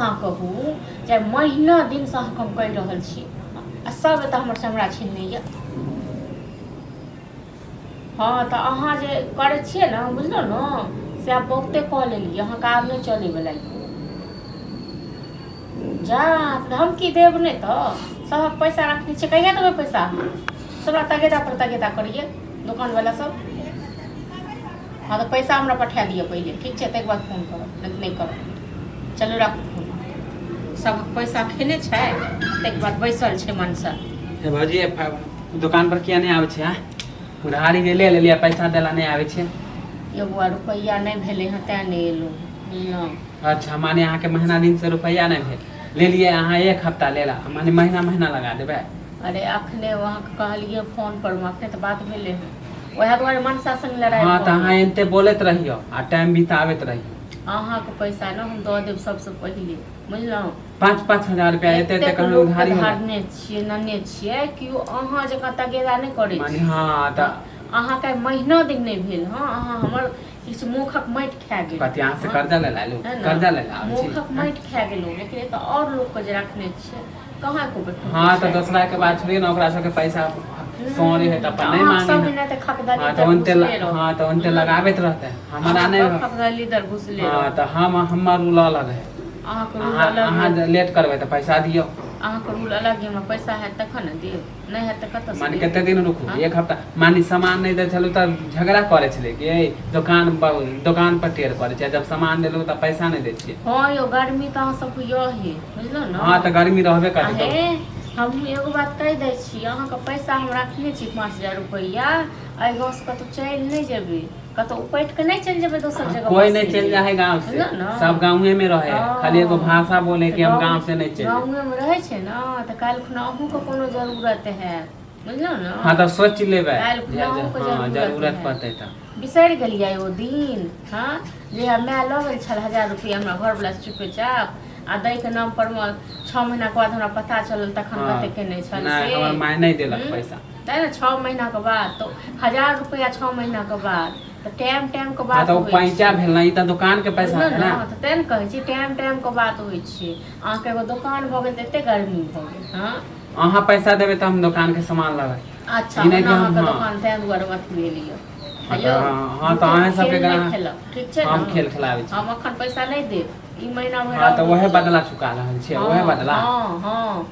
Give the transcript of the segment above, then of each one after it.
अहाँ कहू जे महीना दिनसँ अहाँके हम कहि रहल छी आ सब एतऽ हमर चमड़ा छीनने यऽ। हँ तऽ अहाँ जे करै छियै ने, बुझलहुँ ने, से आब बहुते कऽ लेलियै, अहाँके आब नहि चलैवला यऽ। जा तऽ हम की देब? नहि तऽ सभक पैसा रखने छियै, कहिया देबै पैसा अहाँ? सबरा तगेदा पर तगेदा करैए दोकानवला सब। हँ तऽ पैसा हमरा पठा दिअ पहिले, ठीक छै? ताहिके बाद फोन करब, नहि तऽ नहि करब। चलू, राखू फोन। सभक पैसा खेने छै, ताहिके बाद बैसल छै मनसा। हे भौजी, दोकान पर किया नहि आबै छै? आँय, उधारी जे ले लेलियै, पैसा देला नहि आबै छै? यौ बौआ, रुपैआ नहि भेलै हँ, तेँ नहि एलहुँ, बुझलहुँ? अच्छा, माने अहाँके महीना दिनसँ रुपैआ नहि भेल, लेलियै अहाँ एक हफ्ता लेला, माने महीना महीना लगा देबै? अरे, अखने अहाँके कहलियै फोन पर मे, अखने तऽ बात भेलै हँ, वएह दुआरे मनसा संग लड़ाइ हँ, भऽ तऽ अहाँ गेल। एनते बोलैत रहियौ आ टाइम बिताबैत रहियौ। अहाँके पैसा ने हम दऽ देब सबसँ पहिले, बुझलहुँ? 5-5 हजार रुपया एते एते एतेक कखनो लोकके उधारी होलै? धारने छियै, नने छियै, केओ अहाँ जकाँ तगेदा नहि करै माने छै। हँ, तऽ अहाँके महीना दिन नहि भेल हँ, अहाँ हमर किछु मुखक माटि खा गेलहुँ। कथी, अहाँ से हँ, कर्जा ले लायलू? है ने? कर्जा ले आबै छी? मुखक माटि खा गेलहुँ, लेकिन एतऽ आओर लोकके जे रखने छियै, कहाँ एको बेर हँ, तऽ छै? दोसरा के बात छोड़िए ने, ओकरा सबके पैसा सॉरी है तऽ अपन नहि अहाँ मांगे सब है। दिना तऽ खकदली हँ, तऽ तर ओनते घुसले रहू। हँ, तऽ ओनते लगाबैत रहतै, हमरा नहि। खकदली दर घुसले हँ, रहू। तऽ हम हमर रूल अलग है। अहाँके रूल अहाँ अलग अहाँ यऽ। जे लेट करबै तऽ पैसा दियौ। अहाँके रूल अलग यऽ, हमरा पैसा हैत तखन ने देब, नहि हैत तऽ कतऽसँ माने देब? कते दिन रुकू? हँ? एक हफ्ता। माने सामान नहि दै छलहुँ तऽ झगड़ा करै छलै कि ए दोकान पर, दोकान पर टेर करै छै, जब सामान देलहुँ तऽ पैसा नहि दै छियै। हँ यौ, गर्मी तऽ अहाँ सबके यहे, बुझलहुँ ने? हँ, तऽ गर्मी रहबे करतै तऽ। हे, हमहूँ एगो बात कहि दै छी, अहाँके पैसा हम रखने छी 5000 रुपैआ। एहि गाँवसँ कतहु चलि नहि जेबै, कतहु उपटि कऽ नहि चलि जेबै दोसर जगह। कोई बसै नहीं चल लेल। जाए गांव से। बुझलहुँ ने? सब गाँवे में रहे है, खाली एगो भाषा बोले तऽ कि हम गाँव गांव से नहीं चल जाए। गाँवेमे रहै छै ने, तऽ काल्हि खुना अहूँके कोनो जरूरत हैत, बुझलहुँ ने? हाँ, तऽ सोच लेबै। काल्हि खुना अहूँके हाँ, जरूरत जरूरत हैत। पड़तै तऽ। बिसरि गेलियै ओ दिन? हँ, जहिया माय लऽ गेल छल 1000 रुपैआ हमरा घरवला से चुपे चाप, आ दैके नाम पर मे 6 महीनाके बाद हमरा पता चलल तखन कते केने छल। नहि, से हमर माय नहि देलक पैसा। तैँ ने, 6 महीनाके बाद तऽ 1000 रुपैआ, 6 महीनाके बाद तऽ टाइम टाइमके हाँ, बात तऽ ओ होइ पैंचा छै। भेल ने, ई तऽ दुकान के पैसा बुझलहुँ भेल ने? ने। तऽ तेँ ने कहै छी, टाइम टाइमके बात होइ छै। अहाँके एगो दोकान भऽ गेल तऽ एते गर्मी भऽ गेल हँ। अहाँ पैसा देबै तऽ हम दोकान के सामान लेबै। अच्छा, ई नहि ओना कि हम अहाँके हाँ। दोकान तेँ दुआरे अथी भेल यऽ। हाँ, यौ, तऽ हाँ, तऽ झूठोके अहें सबके खेल नहि ग्राहक खेलब, ठीक छै हम ने? खेल खेलाबै छी। हम अखन पैसा नहि देब, ई महीना भरि हाँ, आओर तऽ वहे रुकि जाउ। बदला चुका रहल छियै, वहे हँ बदला। हँ,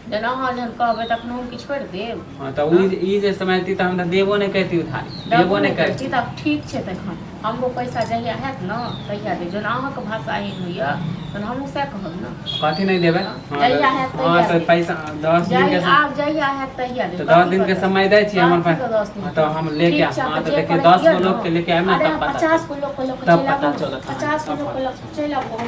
जेना अहाँ जहन कहबै तखन हम कि छोड़ि देब? हाँ, तऽ ई जे समझती तऽ हम तऽ देबो नहि करती, उधारी देबो देबो नहि नहि करती। करती। तऽ ठीक छै, तखन हमरो पैसा जहिया हैत ने तहिया देब। जहन अहाँके भाषा एहन होइए तहन हमहूँ सएह कहब ने। कथी नहि देबै? हँ, हाँ, जहिया तऽ हैत हाँ, तहिया तऽ देब। पैसा 10 दिन के आब जहिया हैत तहिया देब। तऽ 10 कथी दिन के के समय दै छी हमर कथी पास। के 10 दिन? हाँ, तऽ हम लेके ठीक छै। हाँ, अहाँके तऽ जे देखियौ, करैके 10 यऽ गो ने, लोग के लेके आयब ने, अरे तब पता 50 चलत। गो लोकके लऽ कऽ तब चलि पता आबू ने। चलत अहाँके, 50 गो तब लोकके पता लऽ कऽ चलि आबू हम।